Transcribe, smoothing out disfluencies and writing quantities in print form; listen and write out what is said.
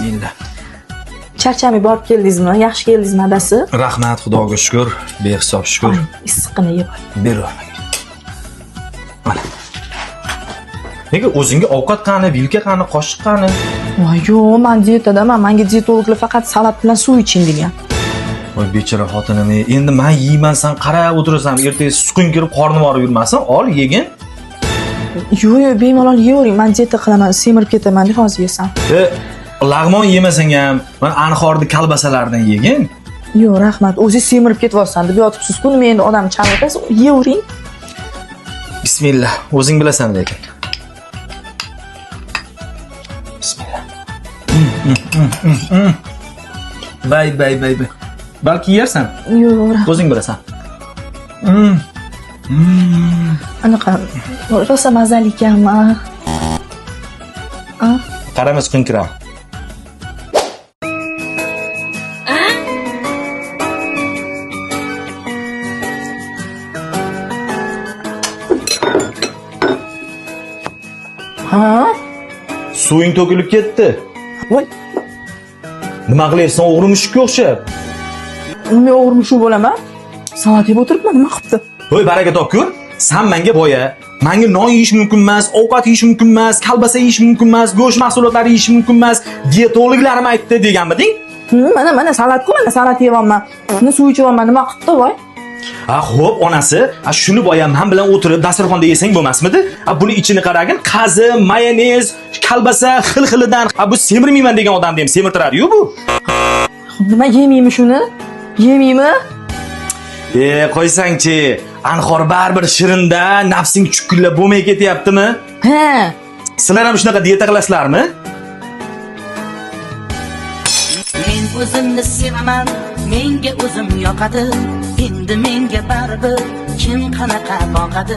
Bismillah. Charchamay borib keldingizmi? Yaxshi keldingizmi, adasi? Rahmat, Xudoga shukur, behisob shukur. Issiqqina yeb ol. Beraver menga. Mana. Nega o'zingga ovqat qani, vilka qani, qoshiq qani? Voy, yo'q, man dietadaman. Menga dietologlar faqat salat bilan suv iching degan. Voy bechora xotinim, endi men yeyman, san qarab o'tirasan, ertaga suqing kirib qornim og'rib yurmasin, ol yegin. Yo'q, yo'q, bemalol yeyavering. Man dieta qilaman, semirib ketaman deb hozir yesam. Lag'mon yemasang ham, mana anhorni kalbasalaridan yegin. Yo'q, rahmat. O'zingiz semirib ketyapsan deb yotibsiz-ku, nima endi odam chalg'itasiz? Yeyavering. Bismillah, o'zing bilasan lekin. Bismillah. Bay bay bay bay. Balki yersan, Yo'q, rahmat. o'zing bilasan. Anaqa rosa mazali ekanmi? Qarama suqing kiradi. Ha? Suving to'kilib ketdi. Voy, Nima qilyapsan, o'g'ri mushukka o'xshab? nima o'g'ri mushuk bo'laman? Salat yeb o'tiribman, nima qilibdi? Voy baraka topkur, san menga boya, menga non yeyish mumkin emas, ovqat yeyish mumkin emas, kalbasa yeyish mumkin emas, go'sht mahsulotlari yeyish mumkin emas, dietologlarim aytdi deganmiding? Mana mana salat-ku, mana salat yeyapman. Buni suv ichyapman, nima qilibdi voy? Ha, xo'p, onasi, ha shuni boya men bilan o'tirib dasturxonda yesang bo'lmasmidi? Ha, buni ichini qaragin, qazi, mayonez, kalbasa xil-xilidan. Ha, bu semirmayman degan odamni ham semirtiradi-yu bu. Nima yemaymi shuni? Yemaymi? Qo'ysangchi, anhor baribir shirinda, nafsing chukillab bo'lmay ketyaptimi? Ha. Sizlar ham shunaqa dieta qilasizlarmi? Men o'zimni sevaman, menga o'zim yoqadi. Endi menga baribir kim qanaqa boqadi.